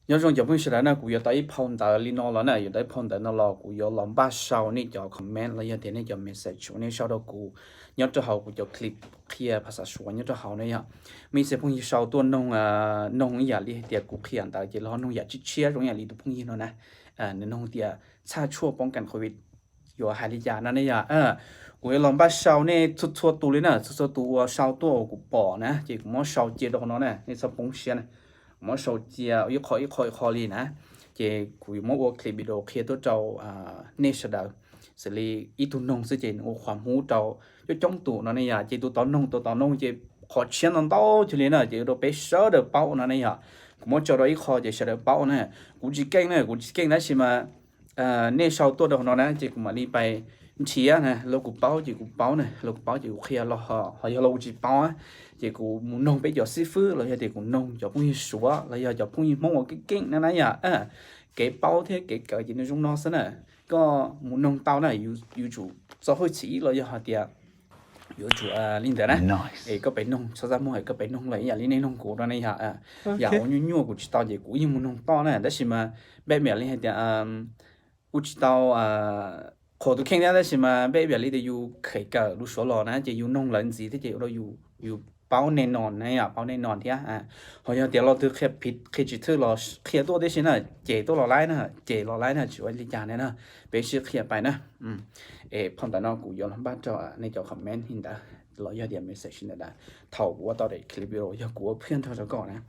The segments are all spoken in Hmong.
Nyob zoo cov phooj ywg sawv daws na, kuv yuav tau ib phau ntawv li no los na, yuav tau ib phau ntawv no los kuv yuav los npaj sau nej cov comment los yog tias nej cov message uas nej sau rau kuv nyob rau hauv kuv cov clip qhia phas xas Suav nyob rau hauv na yom. Muaj ib txhia phooj ywg sau tuaj noog, noog ib yam li hais tias kuv qhia ntawd ces los noog yam tshiab tshiab zoo ib yam li tus phooj ywg no na, nws noog tias txhaj tshuaj poob kas Covid yuav hais li cas no ne yom. Kuv yuav los npaj sau nej txhua txhua tus li na, txhua txhua tus uas sau tuaj uas kuv pom na ces kuv muab sau cia rau hauv no na, nej txhob poob siab na. Kuv muab sau cia ib qho ib qho ib qho li na, ces kuv yuav muab ua clip video qhia tuaj rau nej sawv daws. Xws li ib tug noog xwb ces nws ua qhuas hmub rau coob coob tus no ne yom, ces tus tod noog tus tod noog ces qhov tshiab ntau ntau cuag li na ces ua rau peb sawv daws paub no ne yom. Kuv muab tso rau ib qho ces sawv daws paub na. Kuv tsis keej na, kuv tsis keej tab sis mas nej sau tuaj rau hauv no na ces kuv mam li pais nrhiav na, los kuv paub ces kuv paub na, los kuv paub ces kuv qhia los ho yog los kuv tsis paub ces kuv mus noog peb cov xib fwb los yog tias kuv noog cov phooj ywg Suav los yog cov phooj ywg Hmoob uas keej keej na na yom. Kev paub thiab kev kawm ces nws zoo no xwb na. Koj mus noog tau na, yuav tsum txo hwj chim los yog hais tias yuav tsum li ntawd na. Es koj pem noog txhob txaj muag es koj pem noog lawm ib yam li nej noog kuv no ne yom. Yam ua nyuaj nyuaj kuv tsis tau ces kuv yeej mus noog toj na, tab sis mas npaj ib yam li hais tias kuv tsis tau, qhuas tus kheej thiab tab sis mas npaj ib yam li tias yus kheev kawm lus Suav los na ces yus noog lawv ntxiv thiab ces ua rau yus paub nej no na yom, paub nej no thiab. Ho yog tias lo twg qhia phiv qhia tsis thwj los qhia tuaj tib si na, ces tuaj los laib na, ces los laib na, tsis ua li cas ne na, peb sib qhia pais na. Es phau ntawv no kuv yuav los npaj rau nej cov comment li ntawd los yog tias message li ntawd na. Thaum kuv ua tau daim clip video yog kuv ua phaj nrog rau koj na,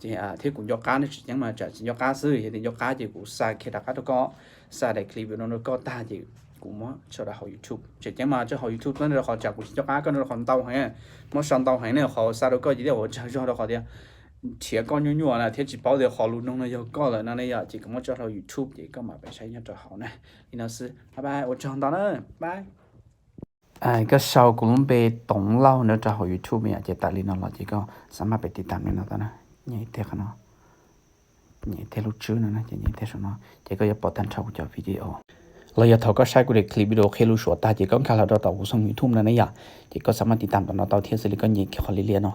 ces thiab kuv nco qab ne, tsis ceeb mas tsam tsis nco qab xwb, yog tias nco qab ces kuv xa kiag rov qab rau koj, xa daim clip video rau koj tag ces kuv muab tso rau hauv YouTube. Tsis ceeb mas tso hauv YouTube rau qhov tsam kuv tsis nco qab koj no rau qhov ntau heev, muab sau ntau heev ne, qhov xa rau koj ces thiaj ua tsawg zog rau qhov tias nrhiav koj nyuaj nyuaj na thiab tsis paub tias qhov lus noog no yog koj lawm no ne yom, ces kuv muab tso rau YouTube ces koj mam pem saib nyob rau hauv na. Li no xwb, bye bye, ua tsaug ntau na, bye. Koj sau kuv lub npe Toov Lauj no rau hauv YouTube yom, ces tawm li no los ces koj xav maj pem tiv tam li no tau na. Nyem tej qhov no, nyem tej lub tswb no, ces nyem tej saum no ces koj yuav pom tag nrho kuv cov video. Los yog thaum koj saib kuv daim clip video qhia lus Suav tag ces koj nkag los rau tom kuv xoo YouTube no ne yom, ces koj xav maj tiv tam tom no tau thiab, xws li koj nyem kiag qhov liab liab no,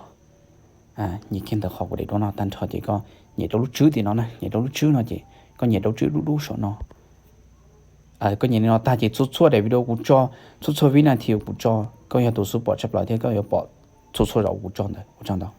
nyem kiag ntawm qhov kuv daim duab no tag nrho ces koj nyem rau lub tswb tim no na, nyem rau lub tswb no ces koj nyem rau tswb dub dub saum no. Koj nyem li no tag ces txhua txhua daim video kuv tso, txhua txhua vib nas this kuv tso, koj yog tus xub pom tshaj plaws thiab koj yuav pom txhua txhua zaus kuv tso ntawd. Ua tsaug ntau.